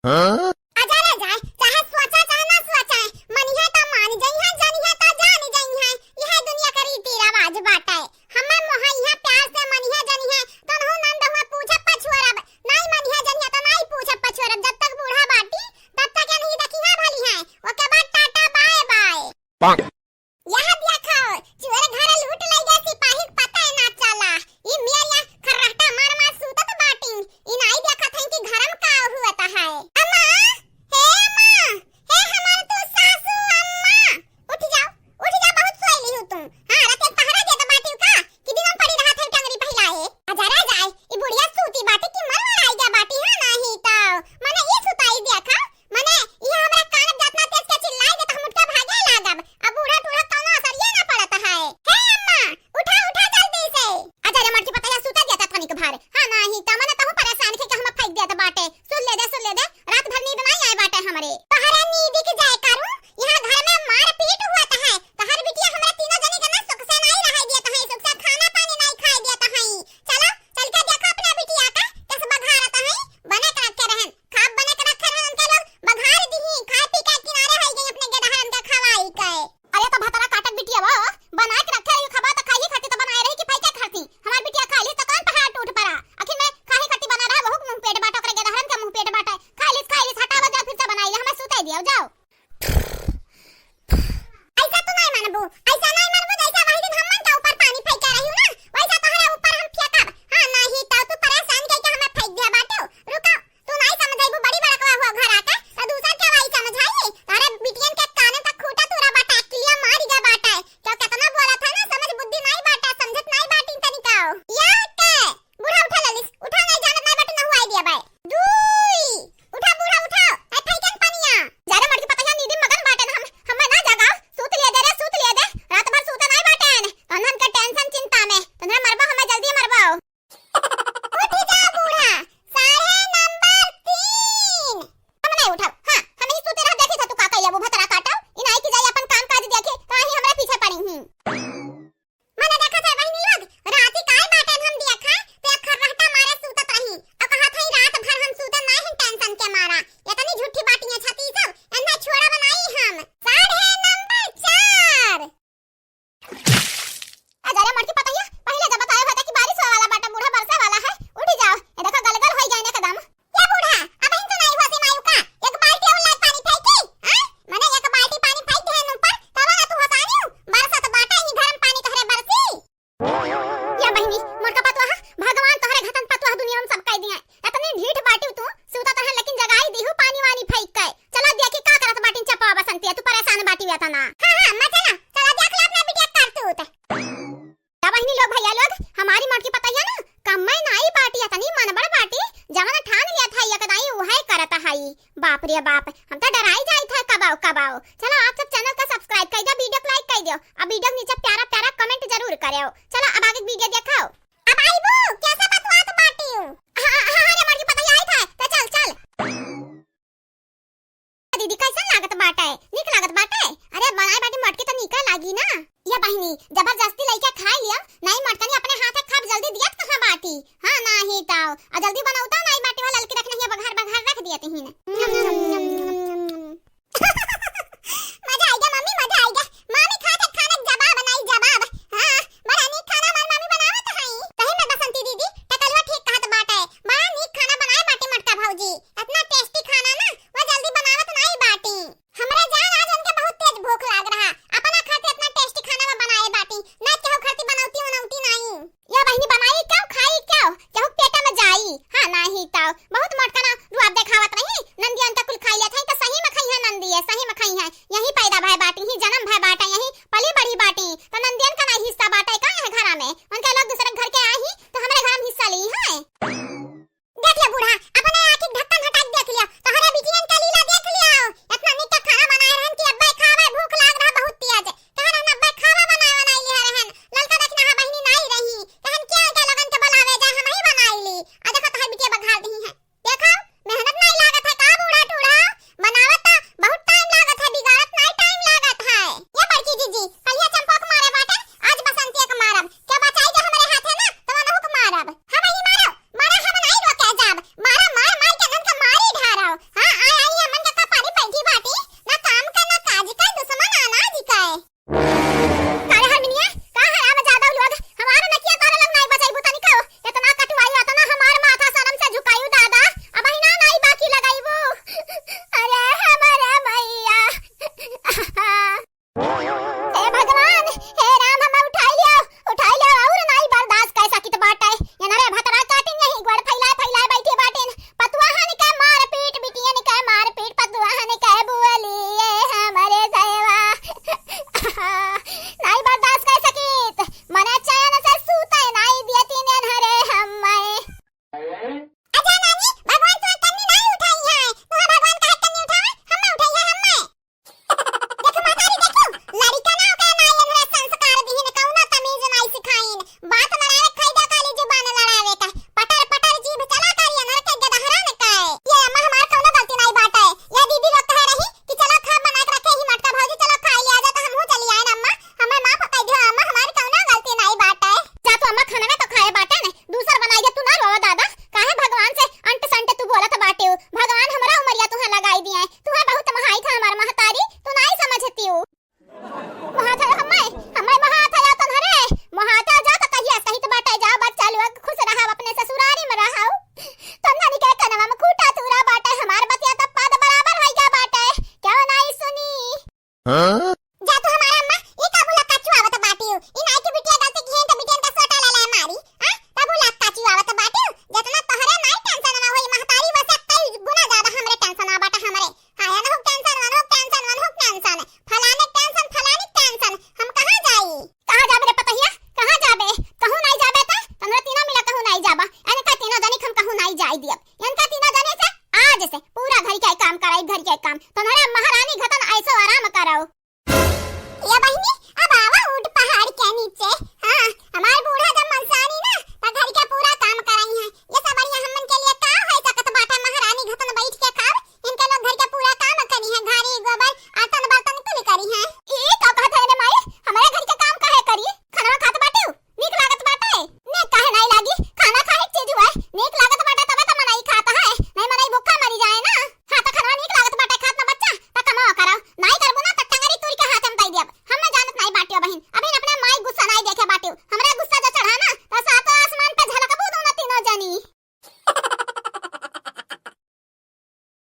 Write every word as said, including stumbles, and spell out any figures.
हाँ? अजरा जाए, चाहे सोचा चाहे ना सोचा, मनिहे त मान जइहे, जनिहे त जान जइहे। इहे दुनिया के रीति रिवाज बाटे। हमें मोहइहे प्यार से मनिहे जनिहे, तनहु नंद हुआ पूछब पछोरब, नाई मनिहे जनिहे त नाई पूछब पछोरब। जब तक बूढ़ा बाटी, तब तक ये नहीं देखिहे भलिहे, ओके बाद टाटा बाय बाय। पाक। यह देखो, चोर घर लूट लइ गए, सिपाही के पता ना चला। ई मेरिया खर्राटा मार मार सूतत बाटिन। ई नाई देखत हैं कि घर में का हुअत है। अम्मा, हे अम्मा, हे हमार तू सासू अम्मा, उठ जाओ, उठ जाओ, बहुत सोई ली हो तुम। हाँ, रात के पहरा देत बाटिन का? कि दिन में पड़ी रहत है टंगरी फैलाए। अजरा जाए, ई बुढ़िया सूती बाटी कि मन लड़ाई गया बाटी, हाँ, नाही तो। मने ई सुताई देखा, मने, ई हमरा कान में जतना तेज के चिल्लाई दे, त हम उठ के भागे लागब। अब बूढ़ा टूढ़ा कौनो असरिये ना पड़त है। हे अम्मा, उठा, उठा जल्दी से। अजरा मरकी पतैया सूते देता तनिक भर। हाँ, नाही, त मने तहु परेशान खे के हम फेंक देत बाटे। सुन ले दे, सुन ले दे, रात भर नींद नाही आए बाटे हमरे। तोहरे नींद के जाए करू, यहाँ घर में मारपीट हुअत है। तोहर बिटिया हमरा तीनों जनी के ना सुख से नाही रहे देत है, सुख से खाना पानी नाही खाए देत है। चलो, चल के देखो अपने बिटिया का, कैसे बघारत है, बने के रखे रहन। खाब बने के रखे रहन उनके लोग, बघार दिही, खाए पी के किनारे होई गई अपने गेदहरन के खवाई के। अरे तो भतरा काटक बिटिया वो, बना के रखे रही, खबा तो खाई खाती तो बनाए रही कि फेंके खाती। हमार बिटिया खा ली तो कौन पहाड़ टूट पड़ा? आखिर में खाए खाती बना रहा, वहू के मुंह पेट बाटे, ओकरे गेदहरन के मुंह पेट बाटे। खा ली, खा ली, हटावा, जाओ फिर से बनाई ले, हमें सुते दियो, जाओ। ऐसा तू नहीं मानबू, ऐसा नहीं मानबू, जैसा वही दिन हमन के ऊपर पानी फेंके रही ना, वैसा तोहरे ऊपर हम फेंकब। हाँ, नहीं तो तू परेशान कइके हमें फेंक दिया बाटू। रुको, तू नहीं समझाइबू, बड़ी बड़कवा हुआ घर आके, तो दूसर के वही समझाई। अरे बिटियन के काने तक खूटा तूरा बाटा, किलिया मारी गया बाटा। क्या कितना बोला था ना, समझ बुद्धि नहीं बाटा, समझत नहीं बाटी तनिकाओ। या के? बूढ़ा उठा ललिस, उठा नहीं जानत नहीं बाटू, नहुआई दिया बाय। दुई, उठा बूढ़ा उठा, नहीं फेंकन पनिया। जा रे मरकी पतैया, नींदी मगन बाटे ना हम, हमें ना जगाओ, सूत लिए दे रे, सूत लिए दे, रात भर सूते नहीं बाटे। तन्हन के टेंशन चिंता में, तन्हन मरबो, हमें जल्दी मरबो। उठ जा बूढ़ा, साढ़े नंबर तीन। हम नहीं उठाओ, हाँ, हम ही सूते रह, देखी था तू का कैले वो भतरा काटो, इनाई की जाई अपन काम काज देखी, तो ही हमरा पीछे पड़ी ही। मने देखत है बहिनी लोग, राती काहे बाटेन हम दिया खाए, तो एक खर्राटा मारे सूतत रही। और कहत है रात भर हम सूते ना ही टेंशन के मारा। इतनी झूठी बाटियां छती सब, एन्हे छोड़ा बनाई हम। साढ़े नंबर चार। अजरे मरकी पतैया, पहिले जब बताए होता कि बारिश होए वाला बाटे, बूढ़ा बरसे वाला है, उठी जाओ। ये देखो गलगल होई गए एकदम। ए बूढ़ा, अबहिन तू नाई होशी मायू का? एक बाल्टी और लाए पानी फेंकी, हाँ? मने एक बाल्टी पानी फेंक देहन ऊपर, तब ना तू होशानी हूँ? बरसत बाटा ही घर में पानी तोहरे बरसी। या बहिनी, मोर का पतुआ, भगवान तोहरे घतन पतुआ दुनिया में सब कह दिए। इतनी ढीठ बाटी तू, सूता तोहरे लेकिन जगाई दीहू पानी वानी फेंक के। चला देखी का करत बाटी चपवा बसंतिया, तू परेशान बाटी या तना। हाँ, हाँ, मत चला, चला देख ले अपना बिटिया करतूत। त बहिनी लोग, भैया लोग, हमारी मोटकी पतैया ना कम्मे नाई बाटी, इतनी मनबड़ बाटी, जवन ठान लिया था एक दाई उहे करत हई। बाप रे बाप, हम तो डराई जाई था कबाओ कबाओ। चलो आप सब channel का subscribe कर दो, video को like कर दो, अब video के नीचे प्यारा प्यारा comment जरूर करो। चलो अब आगे video देखो। अब आईबू, कैसे बतवात बाटी हूँ? हाँ, हाँ, हाँ, रे मोटकी पतैया आई था, तो चल, चल। दीदी, कैसन लागत बाटे? नीक लागत बाटे? अरे, बनाए बाटी मोटकी तो नीके लागी ना। ये बहिनी, जबरदस्ती लइके खाए लिया, नहीं मोटकनी अपने हाथे खाब जल्दी दियत कहाँ बाटी? हाँ, नाही ताओ। आ जल्दी बनौता नहीं बाटी वाला ललकी रखना ही बघार बघार रख दियत ही ने। मजा आइगा मम्मी, मजा आइगा। मामी खात है खाना जवाब नहीं जवाब। हाँ, बड़ा नीक खाना हमार मामी बनावत हई। सही में बसंती दीदी, टकलुआ ठीक कहत बाटे। बड़ा नीक खाना बनाए बाटे मोटका भौजी। इतना tasty खाना ना, वो जल्दी बनावत नाई बाटी। हमरा जान आज उनके बहुत तेज भूख लाग रहा। अपना खातिर इतना tasty खाना वो बनाए बाटी। ना केहू खातिर बनौती उनौती नाई। या बहिनी बनाई क्यों, खाई क्यों? केहू पेट में जाई? हाँ, नाही तो। बहुत मोटका ना रुआब देखावत रही। नंदिया उनका कुल खाई लेत है तो सही में खाई है नंदिया, सही में खाई है। यही पैदा भय बाटी, ही जन्म भय बाटा, यही पली बड़ी बाटी, तो नंदियन का नहीं हिस्सा बाटे का यहाँ घरा में? उनके लोग दूसरे घर के आई ही, तो हमरे घर में हिस्सा ली है। देख ले बूढ़ा, अपने आँखी के ढक्कन हटा के देख लिया, तोहरे बिटियन के लीला देख लिया। इतना नीक खाना बनाए रहन कि अब्बे खावे, भूख लाग रहा बहुत तेज। कहे रहन अब्बे खावा बनाए, बनाए लिया रहन। ललका देखना हा बहिनी नाई रही, कहन क्या क्या लगन के बुलावे जा, हम ही बनाई ली। आ देखो तोहर बिटिया बघार दी है। देखो, मेहनत नहीं लागत है का हाँ? जा तू हमार अम्मा, ई का बुला का चुआवत बाटिउ? ई नाई के बिटिया गलती किहे त बिटियन का सोटा ले ले मारी, आ? तब बुला का चुआवत बाटिउ? जतना तोहरे नाई tension ना होई, महतारी वसे कई गुना ज्यादा हमरे tension आ बाटा हमरे। हाँ, एनहुक tension, वनहुक tension, वनहुक tension, फलाने tension, फलानी tension, हम कहाँ जाई? कहाँ जाबे रे पतहिया? कहाँ जाबे? कहूँ नाई जाबे त तनरे तीनों मिला कहूँ नाई जाबा। एनका तीनों जनी हम कहूँ नाई जाई दियब। एनका तीनों जनी से आज से पूरा घर के काम कराई, घर के काम।